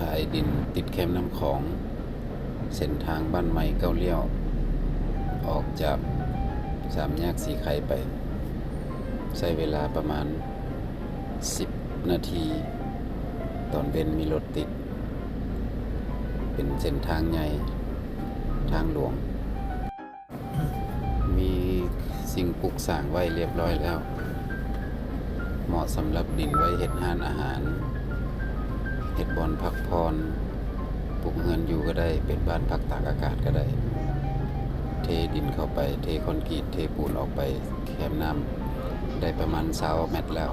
ຂາຍດິນຕິດແຄມນ້ຳຂອງ ເສັ້ນທາງບ້ານໃໝ່ເກົ້າລ້ຽວ ອອກຈາກສາມແຍກສີໄຄໄປ ໃຊ້ເວລາປະມານສິບນາທີ ຕອນເວັນມີລົດຕິດ ເປັນເສັ້ນທາງໃຫຍ່ ທາງຫຼວງ. ມີສິ່ງປຸກສ້າງໄວ້ລຽບຮ້ອຍແລ້ວ ເໝາະສຳລັບດິນໄວ້ເຮັດຮ້ານອາຫານ, ເຮັດບ່ອນພັກຜ່ອນ, ປຸກເຮືອນຢູ່ກໍໄດ້, ເປັນບ້ານພັກຕາກອາກາດກໍໄດ້. ເທດິນເຂົ້າໄປ, ເທຄອນກຣີດ, ເທປູນອອກໄປແຄມນ້ຳ ໄດ້ປະມານຊາວແມັດແລ້ວ.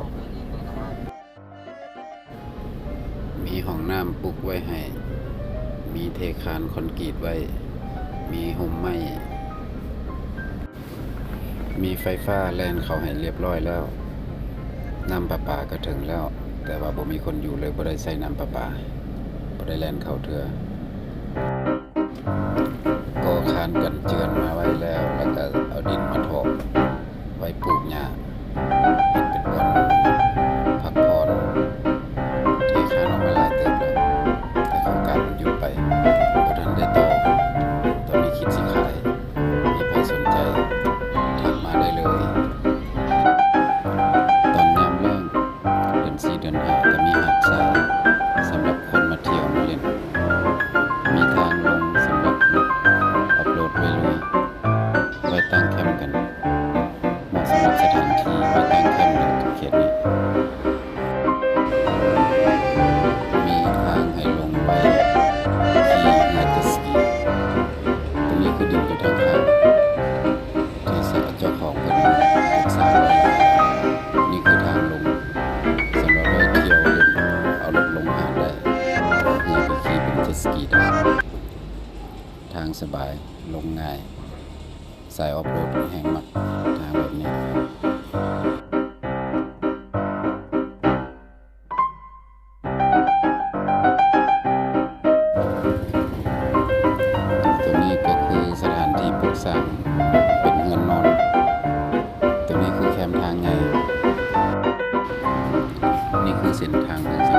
ມີຫ້ອງນ້ຳປຸກໄວ້ໃຫ້, ມີເທຄານຄອນກຣີດໄວ້, ມີຮົ່ມໄມ້, ມີໄຟຟ້າແລ່ນເຂົ້າໃຫ້ລຽບຮ້ອຍແລ້ວ. ນ້ຳປະປາກໍເຖິງແລ້ວ, ແຕ່ວ່າບໍ່ມີຄົນຢູ່ເລີຍບໍ່ໄດ້ໃຊ້ນ້ຳປະປາ, ບໍ່ໄດ້ແລ່ນເຂົ້າເທື່ອ. ກໍ່ຄານກັນເຈື່ອນມາໄວ້ແລ້ວ ແລ້ວກໍເອົາດິນມາຖອກໄວ້ປູກຫຍ້າ ເຮັດເປັນບ່ອນພັກຜ່ອນ. ເທຄານອອກມາຫຼາຍເຕີບແລ້ວ ແຕ່ໂຄງການມັນຢຸດໄປ ບໍ່ທັນໄດ້ຕໍ່. ຕອນນີ້ຄິດຊິຂາຍ, ມີໃຜສົນໃຈທັກມາໄດ້ເລີຍ. ຕອນຍາມແລ້ງ ເດືອນສີ່ເດືອນຫ້າ ກໍມີຫາດຊາຍສຳລັບຄົນມາທ່ຽວມາຫຼິ້ນ, ມີທາງລົງສຳລັບລົດອອຟໂຣດໄວ້ລຸຍ, ໄວ້ຕັ້ງແຄມກັນ, ເໝາະສຳລັບສະຖານທີ່ໄວ້ຕັ້ງແຄມໃນເຂດນີ້. ມີທາງໃຫ້ລົງໄປຂີ່ເຮືອເຈັດສະກີ. ຕົງນີ້ຄືດິນຢູ່ທາງຂ້າງ ທີ່ເຈົ້າຂອງເພິ່ນປຸກສາໄວ້. ນີ້ຄືທາງລົງ ສຳລັບໄວ້ທ່ຽວຫຼິ້ນ ເອົາລົດລົງຫາດໄດ້, ເອົາເຮືອໄປຂີ່ເປັນເຈັດສະກີໄດ້. ທາງສະບາຍ ລົງງ່າຍ, ສາຍອອຟໂຣດແຮ່ງມັກທາງແບບນີ້. ຕົວນີ້ກໍຄືສະຖານທີ່ປຸກສ້າງເປັນເຮືອນນອນ. ຕົວນີ້ຄືແຄມທາງໃຫຍ່. ນີ້ຄືເສັ້ນທາງເມືອງສ